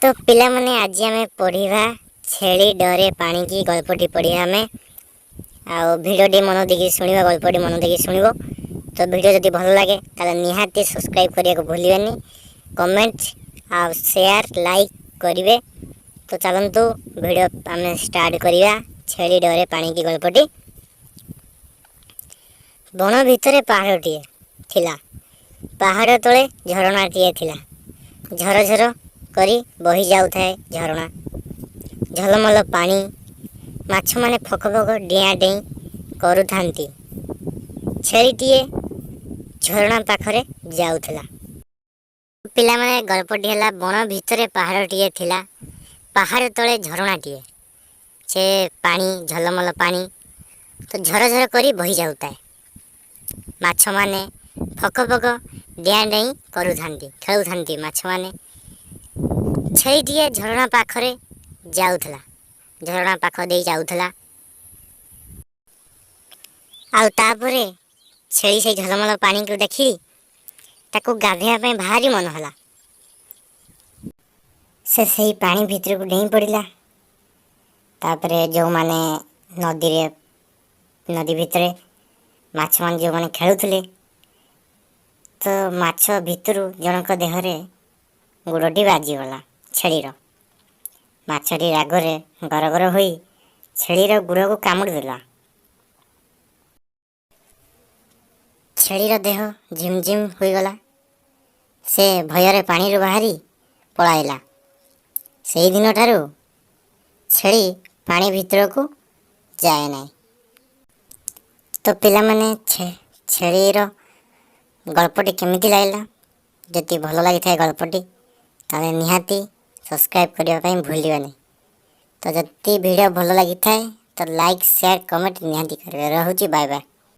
ତ ପିଲାମାନେ, ଆଜି ଆମେ ପଢ଼ିବା ଛେଳି ଡରେ ପାଣିକି ଗଳ୍ପଟି ପଢ଼ିବା ଆମେ। ଆଉ ଭିଡ଼ିଓଟି ମନ ଦେଇକି ଶୁଣିବ, ଗଳ୍ପଟି ମନ ଦେଇକି ଶୁଣିବ। ତ ଭିଡ଼ିଓ ଯଦି ଭଲ ଲାଗେ, ତାହେଲେ ନିହାତି ସବସ୍କ୍ରାଇବ୍ କରିବାକୁ ଭୁଲିବେନି, କମେଣ୍ଟ ଆଉ ସେୟାର, ଲାଇକ୍ କରିବେ। ତ ଚାଲନ୍ତୁ, ଭିଡ଼ିଓ ଆମେ ଷ୍ଟାର୍ଟ କରିବା ଛେଳି ଡରେ ପାଣିକି ଗଳ୍ପଟି। ବଣ ଭିତରେ ପାହାଡ଼ଟିଏ ଥିଲା। ପାହାଡ଼ ତଳେ ଝରଣାଟିଏ ଥିଲା। ଝରଝର କରି ବହି ଯାଉଥାଏ ଝରଣା। ଝଲମଲ ପାଣି, ମାଛମାନେ ଫକ ଫକ ଡିଆଁ ଡେଇଁ କରୁଥାନ୍ତି। ଛେଳିଟିଏ ଝରଣା ପାଖରେ ଯାଉଥିଲା। ପିଲାମାନେ, ଗଳ୍ପଟି ହେଲା, ବଣ ଭିତରେ ପାହାଡ଼ଟିଏ ଥିଲା, ପାହାଡ଼ ତଳେ ଝରଣାଟିଏ। ସେ ପାଣି ଝଲମଲ ପାଣି ତ ଝରଝର କରି ବହି ଯାଉଥାଏ। ମାଛମାନେ ଫକ ଫକ ଡିଆଁ ଡେଇଁ କରୁଥାନ୍ତି, ଖେଳୁଥାନ୍ତି ମାଛମାନେ। ଛେଳିଟିଏ ଝରଣା ପାଖରେ ଯାଉଥିଲା, ଝରଣା ପାଖ ଦେଇ ଯାଉଥିଲା। ଆଉ ତାପରେ ଛେଳି ସେଇ ଝଲମଲ ପାଣିକୁ ଦେଖି ତାକୁ ଗାଧୋଇବା ପାଇଁ ଭାରି ମନ ହେଲା। ସେ ସେଇ ପାଣି ଭିତରକୁ ଡେଇଁ ପଡ଼ିଲା। ତାପରେ ଯେଉଁମାନେ ନଦୀରେ, ନଦୀ ଭିତରେ ମାଛମାନେ ଯେଉଁମାନେ ଖେଳୁଥିଲେ, ତ ମାଛ ଭିତରୁ ଜଣଙ୍କ ଦେହରେ ଗୋଡ଼ଟି ବାଜିଗଲା ଛେଳିର। ମାଛଟି ରାଗରେ ଗରଗର ହୋଇ ଛେଳିର ଗୋଡ଼କୁ କାମୁଡ଼ି ଦେଲା। ଛେଳିର ଦେହ ଝିମଝିମ ହୋଇଗଲା। ସେ ଭୟରେ ପାଣିରୁ ବାହାରି ପଳାଇଲା। ସେଇଦିନଠାରୁ ଛେଳି ପାଣି ଭିତରକୁ ଯାଏ ନାହିଁ। ତ ପିଲାମାନେ, ଛେଳିର ଗଳ୍ପଟି କେମିତି ଲାଗିଲା? ଯଦି ଭଲ ଲାଗିଥାଏ ଗଳ୍ପଟି, ତାହେଲେ ନିହାତି ସବସ୍କ୍ରାଇବ୍ କରିବା ପାଇଁ ଭୁଲିବେନି। ତ ଯଦି ଭିଡ଼ିଓ ଭଲ ଲାଗିଥାଏ, ତ ଲାଇକ୍, ସେୟାର, କମେଣ୍ଟ ନିହାତି କରିବେ। ରହୁଛି, ବାଏ ବାଏ।